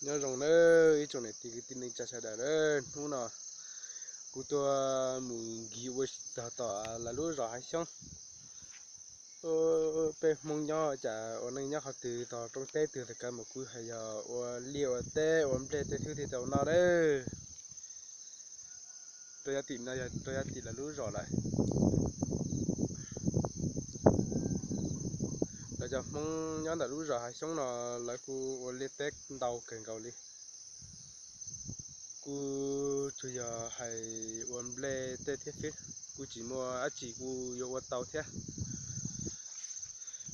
Nyob zoo nawb ib tsoom niam txiv kwv tij neej tsa sawv daws nawb. Hnub no kuv tuaj mus nkig ua si tog tom lawv lub zos Hav Xyoob. Peb Hmoob nyob cas ua neej nyob qhov twg tog roob teb twg tog kav mas kuj hais yog ua liaj ua teb ua nplej tej xwb thiaj tau noj nawb. Rau yav tim no yog rau yav tim lawv lub zos lawm. Lawv cov Hmoob nyob ntawm lub zos Hav Xyoob no lawv kuj ua liaj teb ntau kawg nkaus li. Kuj tsuas yog hais ua nplej tej thiab xwb, kuj tsis muaj dab tsi kuj yuav ua tau thiab.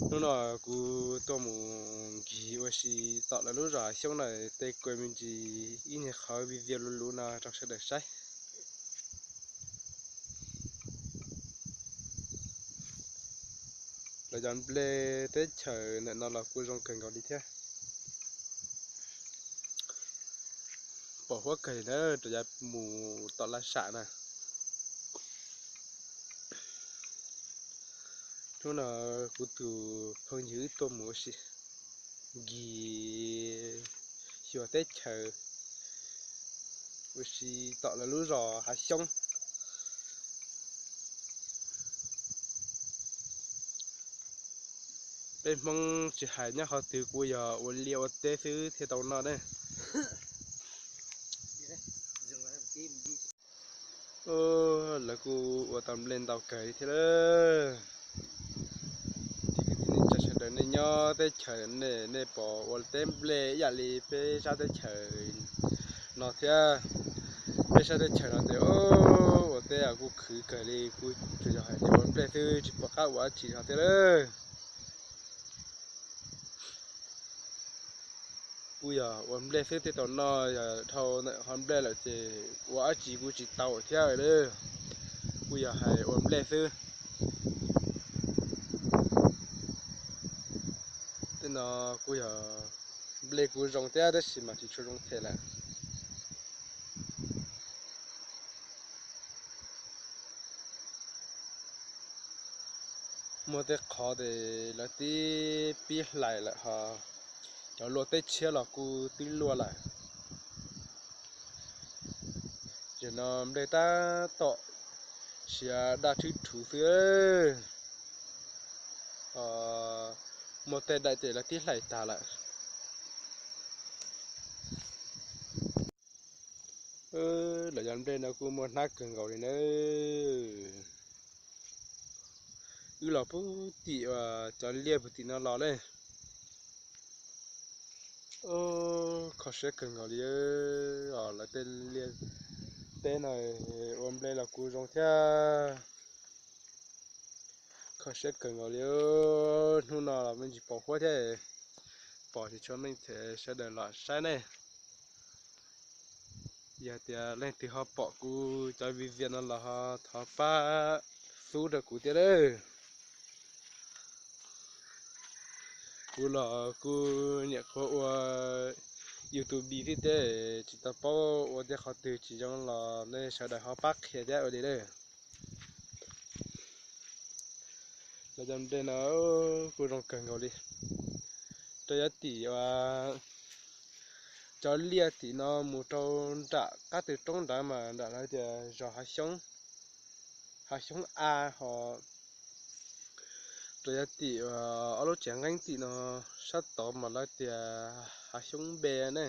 Hnub no kuv tuaj mus nkig ua si tom lawv lub zos Hav Xyoob na, tej kua me ntsis ib nyuag qhov video luv luv no rau sawv daws saib. Lawv cov nplej teb chaws ntawm no los kuj zoo kawg nkaus li thiab. Pom huab kawg li na rau yav mus tom laj sam na. Hnub no kuv tus phooj ywg wb tuaj mus ua si nkig xyuas teb chaws ua si tom lawv lub zos Hav Xyoob. Peb Hmoob tsis hais nyob qhov twg kuj yog ua liaj ua teb xwb thiaj tau noj ne. Lawv kuj ua tau nplej ntau kawg li thiab lawm. Kwv tij neej tsa sawv daws nej nyob teb chaws nej, nej pom ua teb nplej ib yam li peb sab teb chaws no thiab. Peb sab teb chaws no ces ua teb kuj khwv kawg li, kuj tsuas yog hais tias ua nplej xwb tsis pom qab ua dab tsi hov thiab lawm. Kuj yog ua nplej xwb thiaj tau noj, yog dhau ntawm hov nplej lawm ces ua dab tsi kuj tsis tau thiab lawm. Kuj yog hais ua nplej xwb. Tej no kuj yog nplej kuj zoo thiab tab sis mas tsis tshua zoo them lawm. Muaj tej qhov ces lawv twb pib hlais lawm ho, cov luaj teb tshiab los kuj twb luaj lawm. Ces no nplej tab tom siav daj rhwb rhuv xwb. Muaj tej daim ces lawv twb hlais tag lawm. Lawv cov nplej no kuj muaj hnab kawg nkaus li nawb. Wb los puag tim cov liaj puag tim no los ne. Kho siab kawg nkaus li os, lawv tej liaj teb no ua nplej los kuj zoo thiab. Kho siab kawg nkaus li. Hnub no los me ntsis pos huab thiab, pom tsis tshua meej them sawv daws los saib ne. Yog tias leej twg ho pom kuv cov video no los ho thov pab xub rau kuv thiab lawm. Kuv los kuj nyuam qhuav ua YouTube xwb thiab, tsis tau paub ua tej qhov twg tsis zoo los nej sawv daws ho pab qhia thiab ua li lawm. Lawv cov nplej no kuj zoo kawg nkaus li. Rau yav tim cov liaj tim no mus rau nram qab tw roob nrad mas nram lawv tias zos Hav Xyoob, Hav Xyoob A ho rau yav tim ob lub tsev nqeeb tim no sab tod mas lawv tias Hav Xyoob B ne.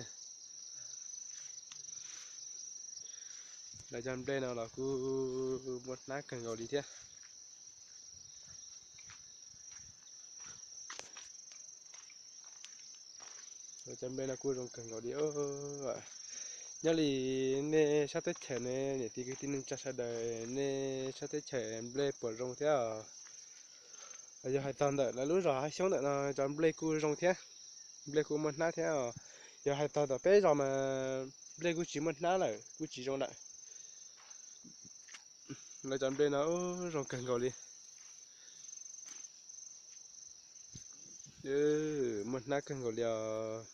Lawv cov nplej no los kuj muaj hnab kawg nkaus li thiab. Lawv cov nplej no kuj zoo kawg nkaus li. Nyob li nej sab teb chaws ne, niam txiv kwv tij neej tsa sawv daws, nej sab teb chaws nplej puas zoo thiab? Yog hais txog ntawm lawv lub zos Hav Xyoob ntawm no cov nplej kuj zoo thiab, nplej kuj muaj hnab thiab. Yog hais txog tom peb zos mas nplej kuj tsis muaj hnab lawm, kuj tsis zoo lawm. Lawv cov nplej no zoo kawg nkaus li. Muaj hnab kawg nkaus li os.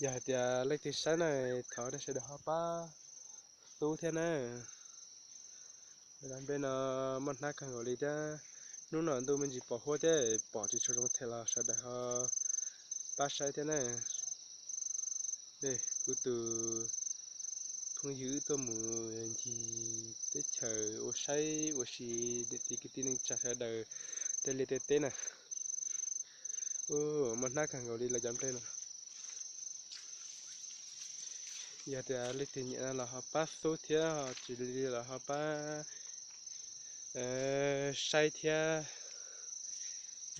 Yog hais tias leej twg saib no thov nej sawv daws ho pab xub thiab na. Lawv cov nplej no muaj hnab kawg nkaus li thiab. Hnub no ntuj me ntsis pos huab thiab pom tsis tshua zoo them los sawv daws ho pab saib thiab na. Kuv tus phooj ywg wb tuaj mus ncig teb chaws ua saib ua si, niam txiv kwv tij neej tsa sawv daws tej liaj tej teb na. Muaj hnab kawg nkaus li lawv cov nplej no. Yog tias leej twg nyiam no los ho pab xub thiab, tsis li los ho pab saib thiab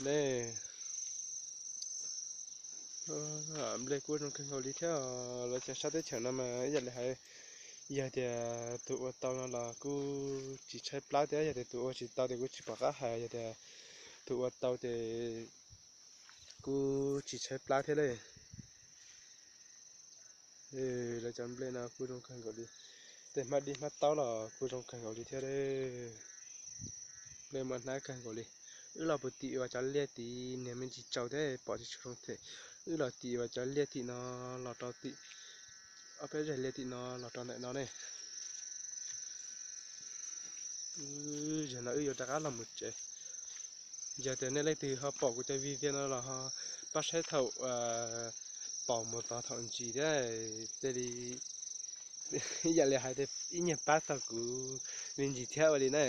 ne. Nplej kuj zoo kawg nkaus li thiab. Lawv cov sab teb chaws no mas ib yam li hais, yog tias tus ua tau no los kuj tsis tshaib plab thiab, yog tias tus ua tsis tau ces kuj tsis pom qab hais, yog tias tus ua tau ces kuj tsis tshaib plab thiab li. Lawv cov nplej no kuj zoo kawg nkaus li. Tej hmab dib hmab taub los kuj zoo kawg nkaus li thiab. Nplej muaj hnab kawg nkaus li. Wb los puag tim uas cov liaj tid niag me ntsis tsaus thiab pom tsis tshua zoo them. Wb los tim uas cov liaj tim no los rau tim, ob peb zag liaj tim no los rau ntawm no ne. Zaum no wb yuav rov qab los mus tsev. Yog tias nej leej twg ho pom kuv cov video no los ho pab saib thaum pom mus txog thaum ntsis thiab, thiaj li ib yam li hais tias ib nyuag pab tau kuv me ntsis thiab ua li na.